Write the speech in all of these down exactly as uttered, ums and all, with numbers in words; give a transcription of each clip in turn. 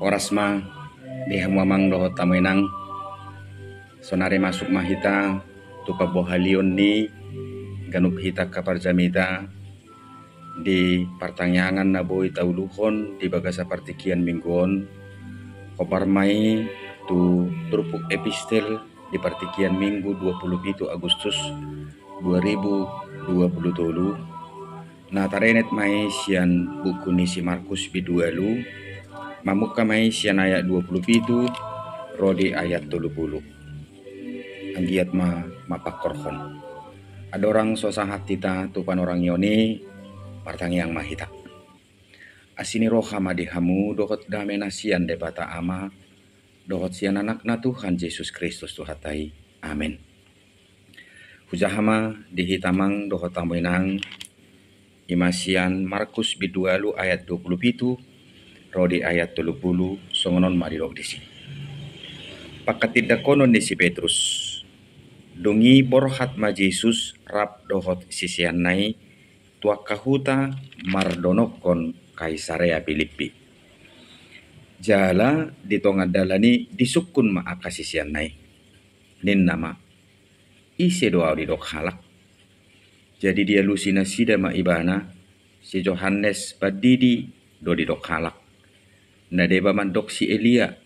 Horas ma di hamu amang dohot hamu inang. Sonari masuk ma hita tu pambohalion ni ganup hita angka parjamita di partangiangan na boi tauluhon di bagasan partingkian minggu on. Hombar ma i tu turpuk epistel di partingkian minggu dua puluh pitu Agustus dua ribu dua puluh tolu. Na tarenet ma i sian buku ni si Markus bindu ualu, mamungka ma i sian ayat dua puluh pitu ro di ayat tolu pulu. Anggiat ma mapangkorhon. Andorang so sahat hita tu panorangion i, martangiang ma hita. Asi ni roha ma di hamu dohot dame na sian Debata Ama dohot sian Anakna Tuhan Jesus Kristus Tuhanta i. Amen. Hujaha ma di hita amang dohot hamu inang, i ma sian Markus bindu ualu ayat dua puluh pitu ro di ayat tolu pulu. Songon on ma didok disi. Pangkatindangkonon ni si Petrus. Dung i borhat ma Jesus rap dohot siseanna i tu angka huta mardonokkon Kaisarea Pilippi. Jala di tonga dalan i disungkun ma angka siseanna i. Ninna ma, "Ise do ahu didok halak?" Jadi dialusi nasida ma ibana, "Si Johannes Pandidi do didok halak. Na deba mandok si Elia,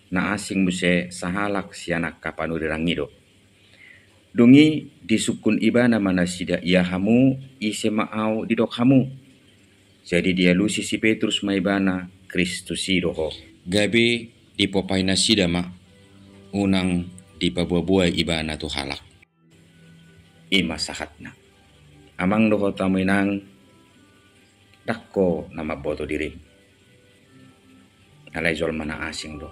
na asing muse sahalak sian angka panurirang i do." Dung i disungkun ibana ma nasida, "Ia hamu, ise ma ahu didok hamu?" Jadi dialusi si Petrus ma ibana, "Kristus i do ho." Gabe dipompahi nasida ma, unang dipaboaboa ibana tu halak. I ma sahatna. Amang dohot hamu inang, ndang ho na mamboto dirim. Alai jolma na asing do.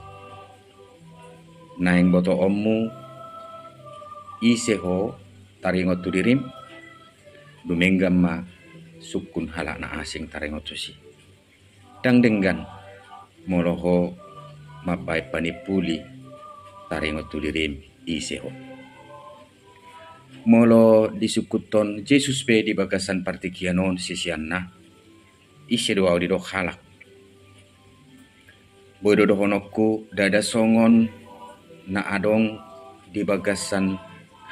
Naeng botoonmu ise ho taringot tu dirim, dumenggan ma sungkun halak na asing taringot tusi. Ndang denggan molo ho mambaen panimpuli taringot tu dirim ise ho. Molo disungkunhon Jesus pe di bagasan partingkian on siseanna, "Ise do ahu didok halak?" Boi do dohononku, ndada songon na adong di bagasan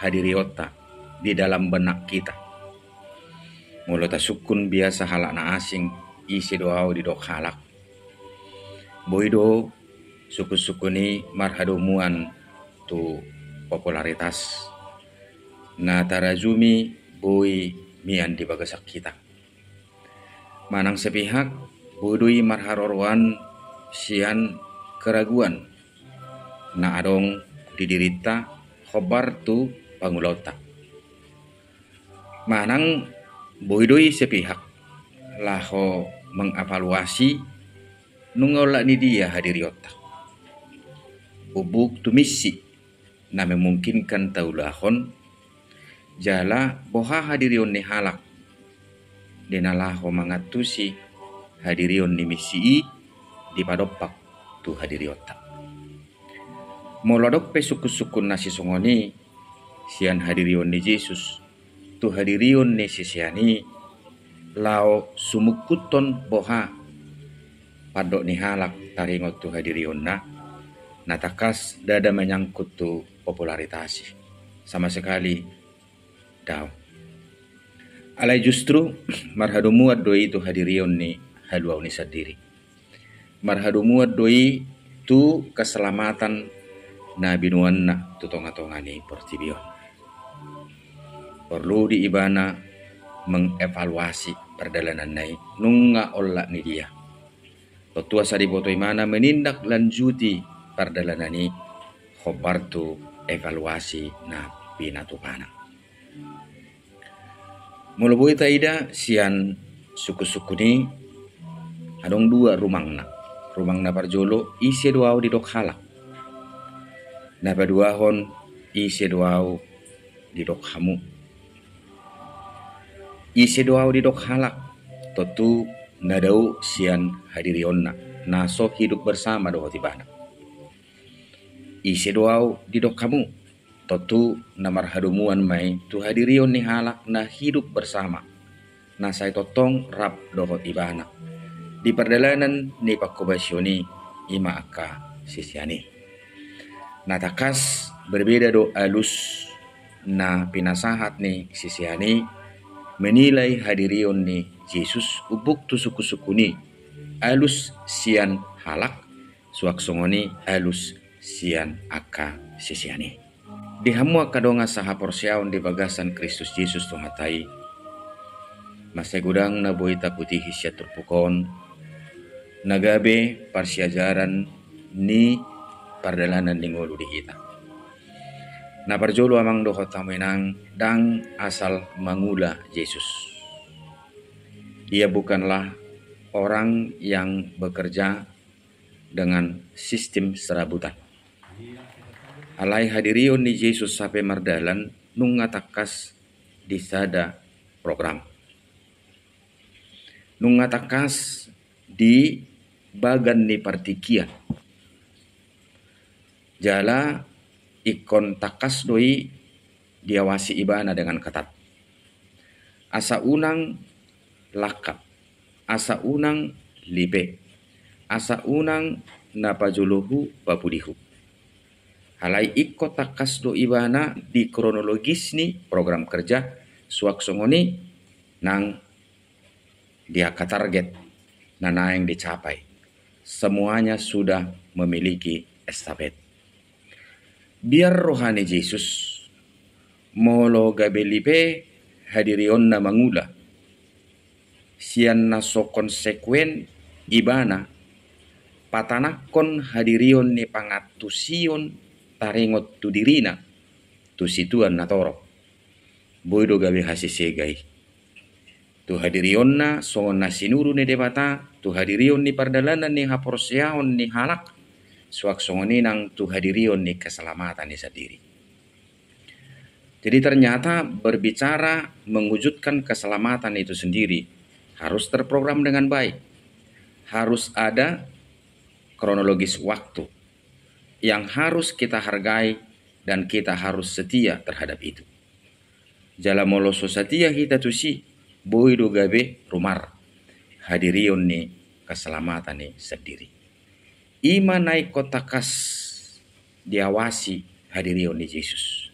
hadirionta, di dalam benak kita. Molo tasungkun biasa halak na asing, "Ise do ahu didok halak?" Boi do sungkunsungkun i marhadomuan tu popularitas na tarajumi boi mian di bagasan hita. Manang sepihak, boi do i marharoroan sian keraguan na adong di dirinta hombar tu pangulaonta. Manang boi do i sepihak laho mengevaluasi nunga olat ni dia hadirionta. Umbuk tu misi na memungkinkan taulahon, jala boha hadirion ni halak di na laho mangantusi hadirion ni misi i dipadompak tu hadirionta. Molo adong pe sungkunsungkun na sisongon i sian hadirion ni Jesus tu hadirion ni sisean i, laho sumungkunhon boha pandok ni halak taringot tu hadirionna, na tangkas ndada menyangkut tu popularitas i. Sama sekali daong. Alai justru marhadomuan do i tu hadirion ni haluaon i sandiri. Marhadomuan do i tu keselamatan na binoanna tu tongatonga ni portibi on. Porlu di ibana mengevaluasi pardalananna i nunga olat ni dia. Tontu asa diboto ibana menindaklanjuti pardalanan i hombar tu evaluasi na pinatupana. Molo boi taida sian sungkun-sungkun i, adong dua rumangna. Rumang na parjolo, ise do ahu didok halak. Na paduahon, ise do ahu didok hamu. Ise do ahu didok halak, tontu na dao sian hadirionna, na so hidup bersama dohot ibana. Ise do ahu didok hamu, tontu na marhadomuan ma i tu hadirion ni halak na hidup bersama, na sai tongtong rap dohot ibana di pardalanan ni panghobasion i, i ma angka sisean i. Na tangkas, berbeda do alus na pinasahat ni sisean i menilai hadirion ni Jesus umbuk tu sungkun-sungkun i, alus sian halak, suang songon i alus sian angka sisean i. Di hamu angka dongan sahaporseaon di bagasan Kristus Jesus Tuhanta i, mansai godang na boi taputihi sian turpuk on, na gabe parsiajaran ni pardalanan ni ngolu di hita. Na parjolo, amang dohot hamu inang, ndang asal mangula Jesus. Ia bukanlah orang yang bekerja dengan sistem serabutan. Alai hadirion ni Jesus hape mardalan nunga tangkas di sada program. Nunga tangkas di bagan ni partingkian. Jala ingkon tangkas do i diawasi ibana dengan ketat. Asa unang langkap, asa unang lipe, asa unang na pajolohu papudihu. Alai ingkon tangkas do ibana di kronologis ni program kerja, suang songon i nang di angka target na naeng dicapai. Semuanya sudah memiliki estafet. Biar roha ni Jesus, molo gabe lipe hadirionna mangula, sian na so konsekuen ibana patanakkon hadirion ni pangantusion taringot tu dirina tu situan na torop, boi do gabe hasesega i tu hadirionna songon na sinuru ni Debata, tu hadirion ni pardalanan ni haporseaon ni halak, suang songon i nang tu hadirion ni keselamatan i sandiri. Jadi, ternyata berbicara mewujudkan keselamatan itu sendiri harus terprogram dengan baik. Harus ada kronologis waktu yang harus kita hargai dan kita harus setia terhadap itu. Jala molo so satia hita tusi, boi do gabe rumar hadirion ni keselamatan i sandiri. I ma na ingkon tangkas diawasi hadirion ni Jesus.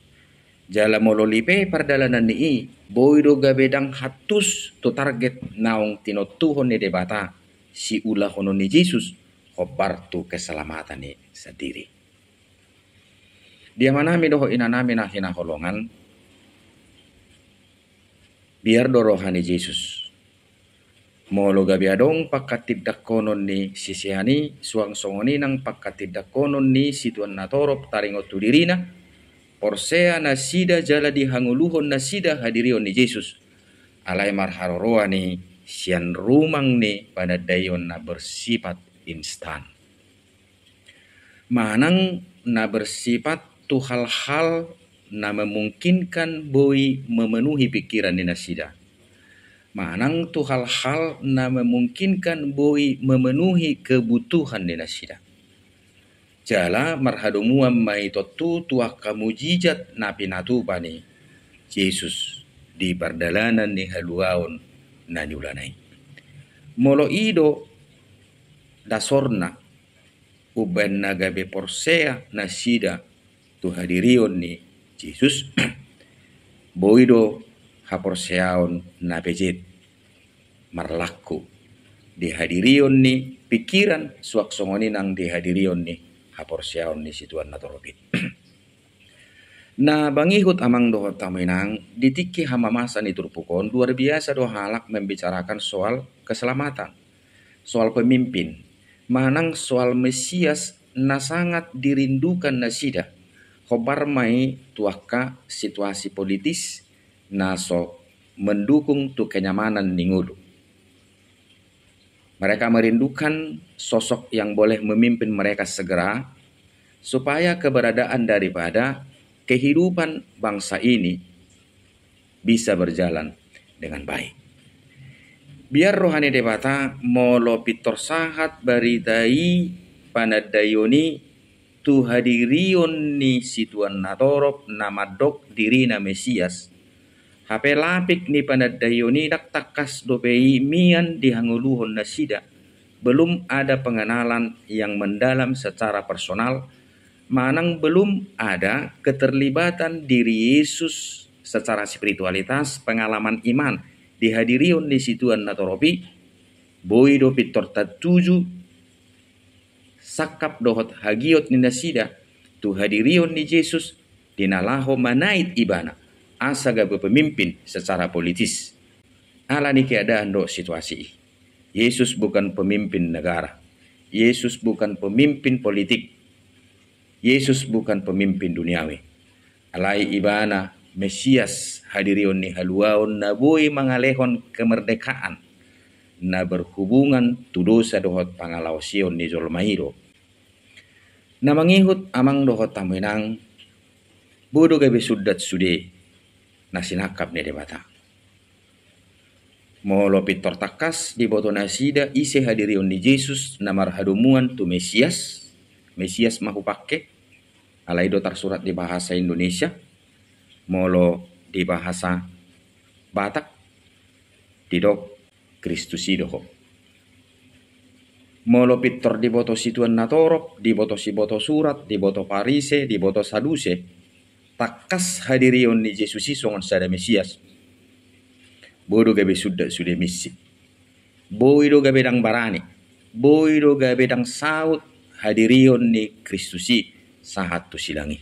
Jala molo lipe pardalanan ni i, boi do gabe ndang hantus tu target naung tinontuhon ni Debata siulahonon ni Jesus hombar tu keselamatan i sandiri. Di amanami dohot inanami na hinaholongan, biar do roha ni Jesus. Molo gabe adong pangkatindanghonon ni sisean i, suang songon i nang pangkatindanghonon ni situan na torop taringot tu dirina, porsea nasida jala dihangoluhon nasida hadirion ni Jesus. Alai marharoroan i sian rumang ni panandaion na bersifat instan. Manang na bersifat tu hal-hal na memungkinkan boi memenuhi pikiran ni nasida. Manang tu hal-hal na memungkinkan boi memenuhi kebutuhan ni nasida. Jala marhadomuan ma i tontu tu angka mujizat na pinatupa ni Jesus di pardalanan ni haluaon na niulana i. Molo i do dasorna, umbaen na gabe porsea nasida tu hadirion ni Jesus, boi do haporseaon na pejet marlangku di hadirion ni pikiran, suang songon i nang di hadirion ni haporseaon ni situan na torop i. Na mangihut amang dohot hamu inang, di tingki hamamasa ni turpuk on, luar biasa do halak membicarakan soal keselamatan, soal pemimpin, manang soal Mesias na sangat dirindukan nasida. Hombar ma i tu angka situasi politis na so mendukung tu kenyamanan ni ngolu. Mereka merindukan sosok yang boleh memimpin mereka segera, supaya keberadaan daripada kehidupan bangsa ini bisa berjalan dengan baik. Biar roha ni Debata molo pintor sahat barita i, panandaion i tu hadirion ni situan natorop na mandok dirina Mesias. Hape lapik ni panandaion i ndang tangkas dope i mian di hangoluhon nasida. Belum ada pengenalan yang mendalam secara personal, manang belum ada keterlibatan diri Yesus secara spiritualitas, pengalaman iman di hadirion ni situan natorop i. Boi do pintor tatuju sangkap dohot hagiot ni nasida tu hadirion ni Jesus di na laho manait ibana asa gabe pemimpin secara politis. Ala ni keadaan dohot situasi i, Yesus bukan pemimpin negara. Yesus bukan pemimpin politik. Yesus bukan pemimpin duniawi. Alai ibana Mesias, hadirion ni haluaon na boi mangalehon kemerdekaan na berhubungan tu dosa dohot pangalaosion ni jolma i do. Na mangihut amang dohot hamu inang, boi do gabe sundat sude na sinangkap ni Debata. Molo pintor tangkas diboto nasida ise hadirion ni Jesus na marhadomuan tu Mesias, Mesias ma hupangke, alai do tarsurat di bahasa Indonesia, molo di bahasa Batak didok Kristus i do ho. Molo pintor diboto situan natorop, diboto siboto surat, diboto Parise, diboto Saduse, tangkas hadirion ni Jesus i songon sada Mesias, boi do gabe sundat sude minsik. Boi do gabe ndang barani, boi do gabe ndang saut hadirion ni Kristus i sahat tu silang i.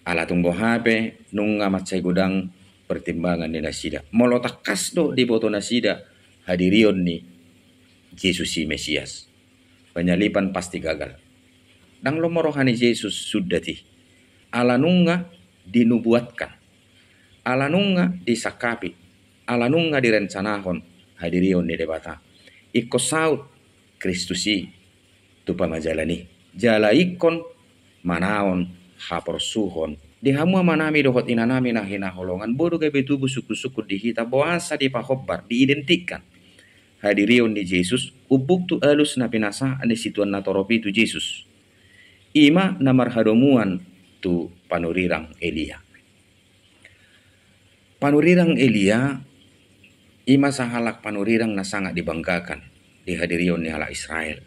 Ala tung boha pe nunga mansai godang pertimbangan ni nasida molo tangkas do diboto nasida hadirion ni Jesus i Mesias. Penyaliban pasti gagal. Ndang lomo roha ni Jesus sundat i. Ala nunga dinubuatkan, ala nunga disangkapi, ala nunga direncanahon hadirion ni Debata. Ingkon saut Kristus i tu pamajalan i. Jala ingkon manaon haporsuhon. Di hamu amanami dohot inanami na hinaholongan, boi do gabe tubu sungkunsungkun di hita boasa dipahombar, diidentikkan hadirion ni Jesus umbuk tu alus na pinasahat ni situan natorop i tu Jesus. I ma na marhadomuan tu panurirang Elia. Panurirang Elia i ma sahalak panurirang na sangat dibanggakan di hadirion ni halak Israel.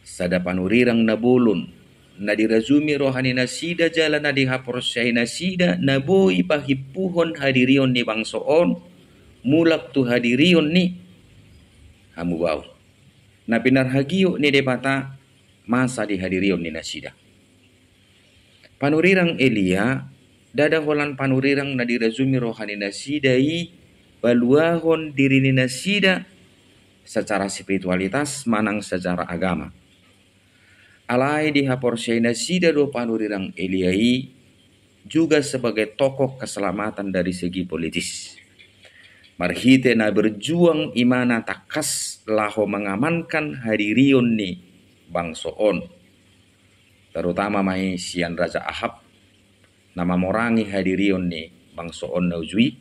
Sada panurirang na bolon, na dirajumi roha ni nasida jala na dihaporseai nasida, na boi pahimpuhon hadirion ni bangso on mulak tu hadirion ni hamubaon. Na pinarhagiot ni Debata masa di hadirion ni nasida. Panurirang Elia, ndada holan panurirang na dirajumi roha ni nasida i paluahon diri ni nasida secara spiritualitas manang secara agama. Alai dihaporseai nasida do panurirang Elia i juga sebagai tokoh keselamatan dari segi politis. Marhite na berjuang i ma na tangkas laho mangamankan hadirion ni bangso on. Terutama ma i sian Raja Ahab, na mamorangi hadirion ni bangso on na uju i,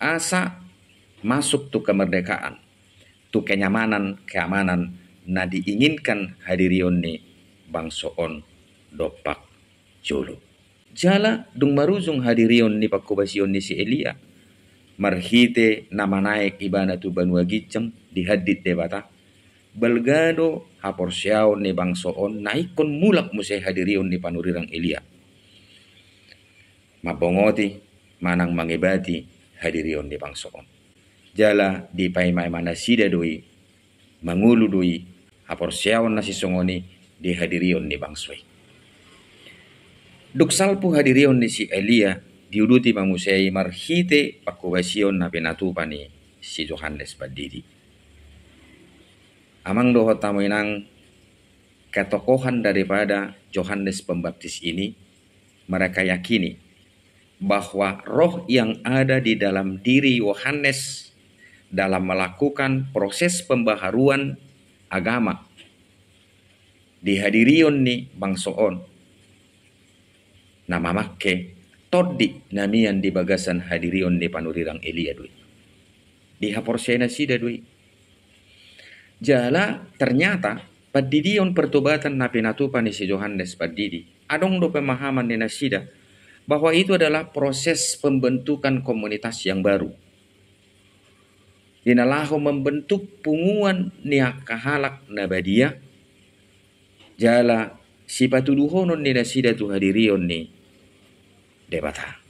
asa masuk tu kemerdekaan, tu kenyamanan, keamanan na diinginkan hadirion ni bangso on dompak jolo. Jala dung marujung hadirion ni pangkobasion ni si Elia, marhite na manaek ibana tu banua ginjang dihandit Debata, balga do haporseaon ni bangso on na ingkon mulak muse hadirion ni panurirang Elia mambongoti manang mangebati hadirion ni bangso on. Jala dipaimaima nasida do i, mangolu do i haporseaon na sisongon i di hadirion ni bangso i. Dung salpu hadirion ni si Elia, diuduti ma muse i marhite pangkobasion na pinatupa ni si Johannes Pandidi. Amang dohot hamu inang, ketokohan daripada Johannes Pembaptis ini mereka yakini bahwa roh yang ada di dalam diri Yohanes dalam melakukan proses pembaharuan agama di hadirion ni bangso on, na mamangke tondi na mian di bagasan hadirion ni panurirang Elia do i. Dihaporseai nasida do i. Jala ternyata pandidion pertobatan na pinatupa ni si Johannes Pandidi, adong do pemahaman ni nasida bahwa itu adalah proses pembentukan komunitas yang baru. Di na laho membentuk punguan ni angka halak na badia, jala sipatuduhonon ni nasida tu hadirion ni Debata.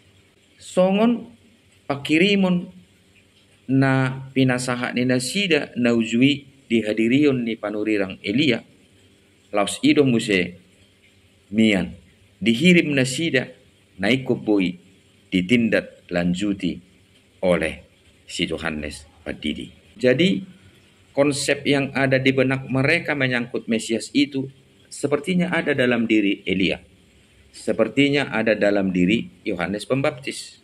Songon pangkirimon na pinasahat ni nasida na uju i di hadirion ni panurirang Elia, laos i do muse mian dihirim nasida na ingkon boi ditindaklanjuti oleh si Johannes Pandidi. Jadi, konsep yang ada di benak mereka menyangkut Mesias itu sepertinya ada dalam diri Elia, sepertinya ada dalam diri Yohanes Pembaptis,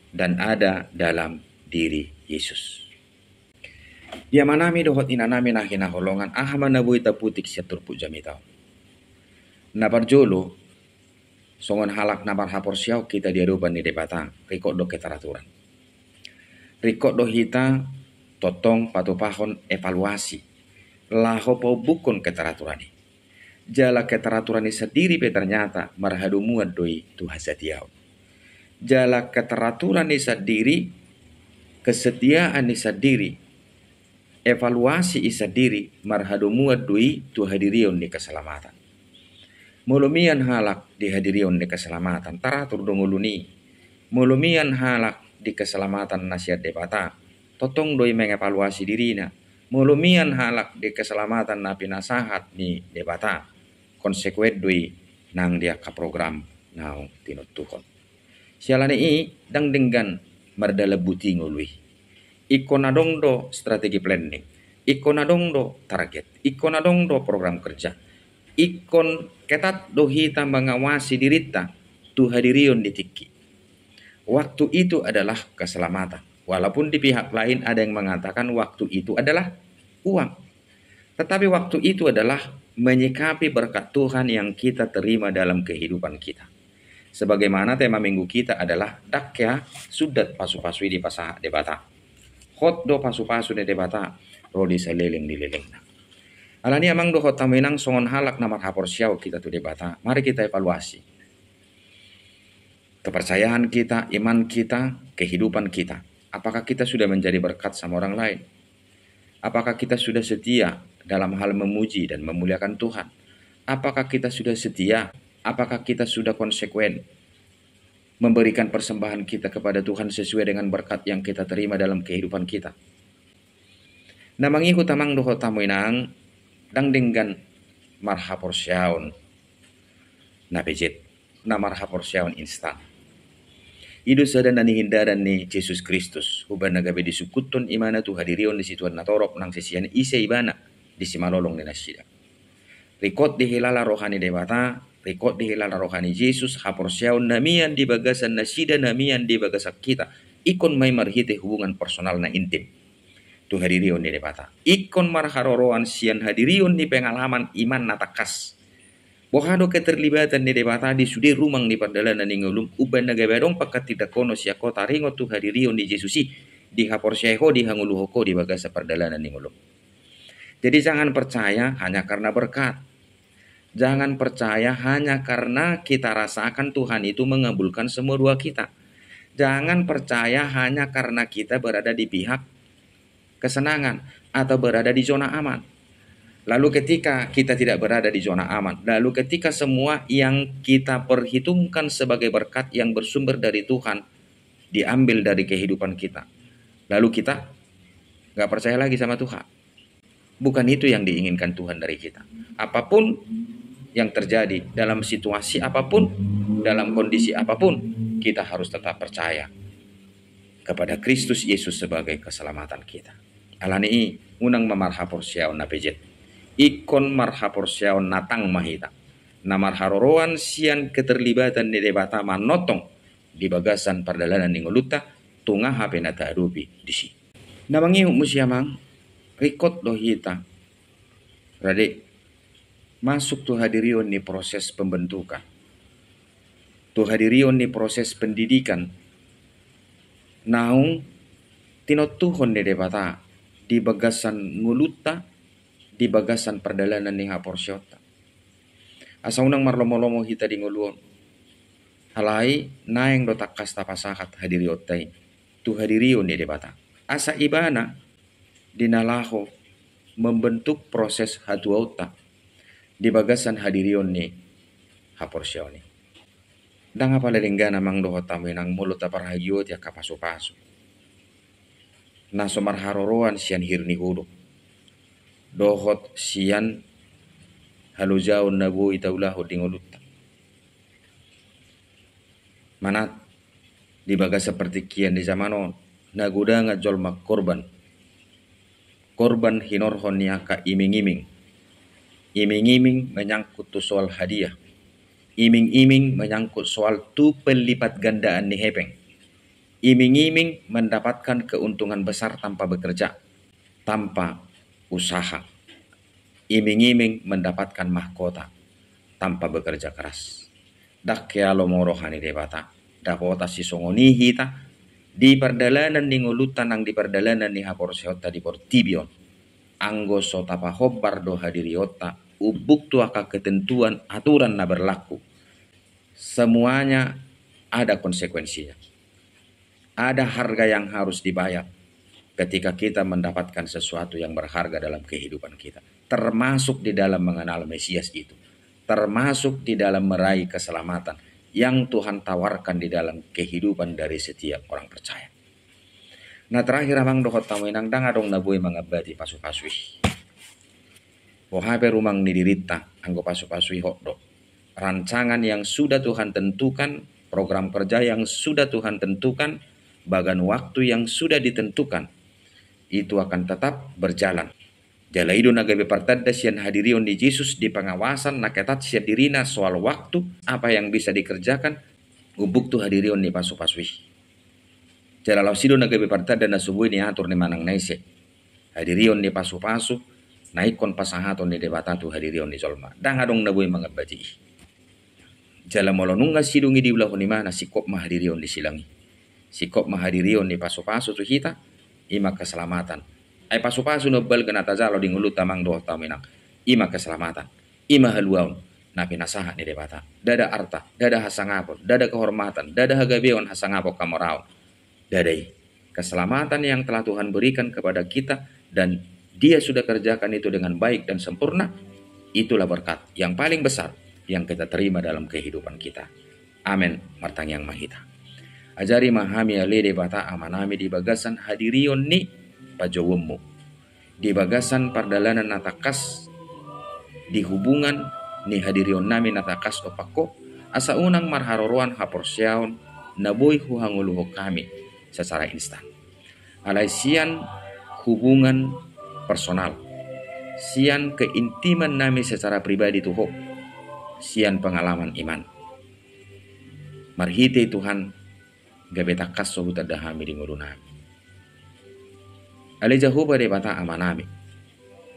dan ada dalam diri Yesus. Di amanami dohot inanami na hinaholongan, aha ma na boi taputik sian turpuk jamita on? Na parjolo, songon halak na marhaporseaon hita di adopan ni Debata, ringkot do keteraturan. Ringkot do hita tongtong patupahon evaluasi laho paombukhon keteraturan i. Jala keteraturan i sandiri pe ternyata marhadomuan do i tu hasatiaon. Jala keteraturan i sandiri, kesetiaan i sandiri, evaluasi i sandiri marhadomuan do i tu hadirion ni keselamatan. Molo mian halak di hadirion ni keselamatan, taratur do ngolu ni i. Molo mian halak di keselamatan na sian Debata, tongtong do i mengevaluasi dirina. Molo mian halak di keselamatan na pinasahat ni Debata, konsekuen do i nang di angka program naung tinontuhon. Siala ni i, ndang denggan mardalan buti ngolu i. Ingkon adong do strategi planning, ingkon adong do target, ingkon adong do program kerja, ingkon ketat do hita mengawasi dirinta tu hadirion di tingki. Waktu itu adalah keselamatan. Walaupun di pihak lain ada yang mengatakan waktu itu adalah uang. Tetapi waktu itu adalah menyikapi berkat Tuhan yang kita terima dalam kehidupan kita. Sebagaimana tema minggu kita adalah ndang hea sundat pasu-pasu i dipasahat Debata. Hot do pasu-pasu ni Debata ro di saleleng ni lelengna. Alani i amang dohot hamu inang, songon halak na marhaporseaon hita tu Debata, mari kita evaluasi kepercayaan kita, iman kita, kehidupan kita. Apakah kita sudah menjadi berkat sama orang lain? Apakah kita sudah setia dalam hal memuji dan memuliakan Tuhan? Apakah kita sudah setia? Apakah kita sudah konsekuen memberikan persembahan kita kepada Tuhan sesuai dengan berkat yang kita terima dalam kehidupan kita? Na mangihut amang dohot hamu inang, ndang denggan marhaporseaon na pejet, na marhaporseaon instan. I do sada na nihindaran ni Jesus Kristus, umbahen na gabe disungkunhon imana tu hadirion ni situan na torop nang sisian i, ise ibana di simalolong ni nasida. Ringkot dihilala roha ni Debata, ringkot dihilala roha ni Jesus, haporseaon na mian di bagasan nasida, na mian di bagasan hita, ingkon ma i marhite hubungan personal na intim tu hadirion ni Debata. Ingkon marharoroan sian hadirion ni pengalaman iman na tangkas. Boha do keterlibatan ni Debata di sude rumang ni pardalanan ni ngolum, umbahen na gabe adong panghatindanghonon sian ho taringot tu hadirion ni Jesus i, dihaporseai ho, dihangoluhon ho di bagasan pardalanan ni ngolum. Jadi jangan percaya hanya karena berkat. Jangan percaya hanya karena kita rasakan Tuhan itu mengabulkan semua doa kita. Jangan percaya hanya karena kita berada di pihak kesenangan atau berada di zona aman. Lalu ketika kita tidak berada di zona aman, lalu ketika semua yang kita perhitungkan sebagai berkat yang bersumber dari Tuhan diambil dari kehidupan kita, lalu kita nggak percaya lagi sama Tuhan. Bukan itu yang diinginkan Tuhan dari kita. Apapun yang terjadi, dalam situasi apapun, dalam kondisi apapun, kita harus tetap percaya kepada Kristus Yesus sebagai keselamatan kita. Alani i, unang ma marhaporseaon na pejet. Ingkon marhaporseaon na tang ma hita, na marharoroan sian keterlibatan ni Debata manongtong di bagasan pardalanan ni ngolunta, tu nga hape na taadopi disi. Na mangihut muse amang, ringkot do hita, rade, masuk tu hadirion ni proses pembentukan, tu hadirion ni proses pendidikan, naung tinontuhon ni Debata di bagasan ngolunta, di bagasan pardalanan ni haporseaonta. Asa unang marlomolomo hita di ngolu on. Alai naeng do tangkas tapasahat hadirionta i tu hadirion ni Debata, asa Ibana di na laho membentuk proses hatuaonta di bagasan hadirion ni haporseaon i. Ndang apala denggan amang dohot hamu inang molo taparhagioti angka pasupasu na so marharoroan sian hiru ni hudok dohot sian halojaon na boi taulahon di ngolunta. Manat, di bagasan partingkian ni jaman on, na godang jolma korban. Korban hinorhon ni angka iming-iming. Iming-iming menyangkut tu soal hadiah. Iming-iming menyangkut soal tu pelipatgandaan ni hepeng. Iming-iming mendapatkan keuntungan besar tanpa bekerja, tanpa usaha. Iming-iming mendapatkan mahkota tanpa bekerja keras. Ndang hea lomo roha ni Debata dapotan sisongon i hita di pardalanan ni ngolunta nang di pardalanan ni haporseaonta di portibi on. Anggo so tapahombar do hadirionta umbuk tu angka ketentuan aturan na berlaku, semuanya ada konsekuensinya. Ada harga yang harus dibayar ketika kita mendapatkan sesuatu yang berharga dalam kehidupan kita, termasuk di dalam mengenal Mesias itu, termasuk di dalam meraih keselamatan yang Tuhan tawarkan di dalam kehidupan dari setiap orang percaya. Na terakhir amang dohot hamu inang, ndang adong na boi mangambati pasupasu i. Boha pe rumang ni dirinta, anggo pasupasu i hot do. Rancangan yang sudah Tuhan tentukan, program kerja yang sudah Tuhan tentukan, bagan waktu yang sudah ditentukan, itu akan tetap berjalan. Jala i do na gabe partanda sian hadirion ni Jesus di pengawasan na ketat sian dirina soal waktu, apa yang bisa dikerjakan, umbuk tu hadirion ni pasupasu i. Jala laos i do na gabe partanda na so boi niatur ni manang na ise hadirion ni pasupasu na ingkon pasahaton ni Debata tu hadirion ni jolma. Ndang adong na boi mangambati i. Jala molo nunga sidung i diulahon ibana, singkop ma hadirion ni silang i. Singkop ma hadirion ni pasupasu tu hita, i ma keselamatan. Ai pasupasu na balga na tajalo di ngolunta amang dohot hamu inang, i ma keselamatan. I ma haluaon na pinasahat ni Debata. Ndada arta, ndada hasangapon, ndada kehormatan, ndada hagabeon, hasangapon, hamoraon. Ndada i. Keselamatan yang telah Tuhan berikan kepada kita dan Dia sudah kerjakan itu dengan baik dan sempurna, itulah berkat yang paling besar yang kita terima dalam kehidupan kita. Amen. Martangiang ma hita. Ajari ma hami ale Debata Amanami di bagasan hadirion ni pajouonmu. Di bagasan pardalanan na tangkas di hubungan ni hadirionnami na tangkas dompak Ho, asa unang marharoroan haporseaon na boi huhangoluhon hami secara instan. Alai sian hubungan personal, sian keintimannami secara pribadi tu Ho, sian pengalaman iman. Marhite Tuhan, gabe tangkas so hutanda hami di ngolunami. Ale Jahowa Debata Amanami,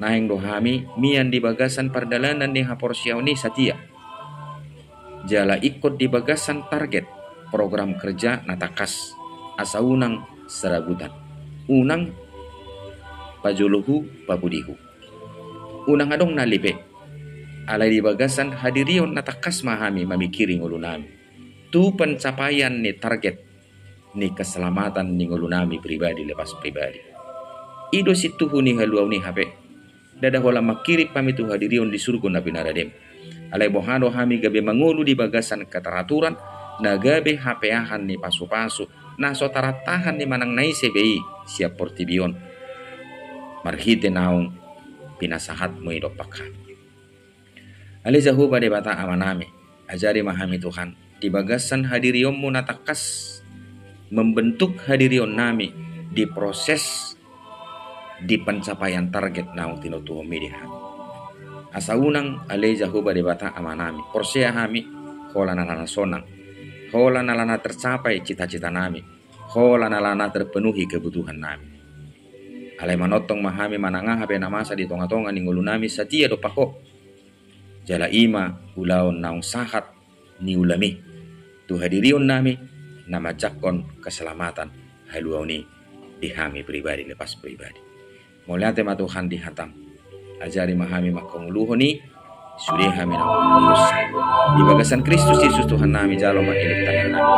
naeng do hami mian di bagasan pardalanan ni haporseaon i satia, jala ingkon di bagasan target program kerja na tangkas, asa unang serabutan, unang pajolohu papudihu, unang adong na lipe. Alai di bagasan hadirion na tangkas ma hami mamingkiri ngolunami tu pencapaian ni target ni keselamatan ni ngolunami pribadi lepas pribadi. I do sintuhu ni haluaon i hape. Ndada holan mangkirim hami tu hadirion di surgo na pinaradem. Alai boha do hami gabe mangolu di bagasan keteraturan na gabe hapeahan ni pasupasu na so tarantahan ni manang na ise be i sian portibi on, marhite naung pinasahatmu i dompak hami. Ale Jahowa Debata Amanami, ajari ma hami Tuhan, di bagasan hadirionmu na tangkas membentuk hadirionnami di proses di pencapaian target naung tinontuhonmi di hami. Asa unang ale Jahowa Debata Amanami, porsea hami holan na sonang, holan ala na tercapai cita-cita nami, holan ala na terpenuhi kebutuhan nami. Alai manongtong ma hami manang aha pe na masa di tonga-tonga ni ngolu nami, satia dompak Ho. Jala i ma ulaon naung sahat ni ulaM i tu hadirion nami, na manjangkon keselamatan haluaon i di hami pribadi lepas pribadi. Mauliate ma Tuhan di hataM. Ajari ma hami manghangoluhon i, sude hami na mangangoluhon. Di bagasan Kristus Jesus Tuhan nami, jalo ma elek tangiang nami.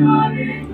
Amin.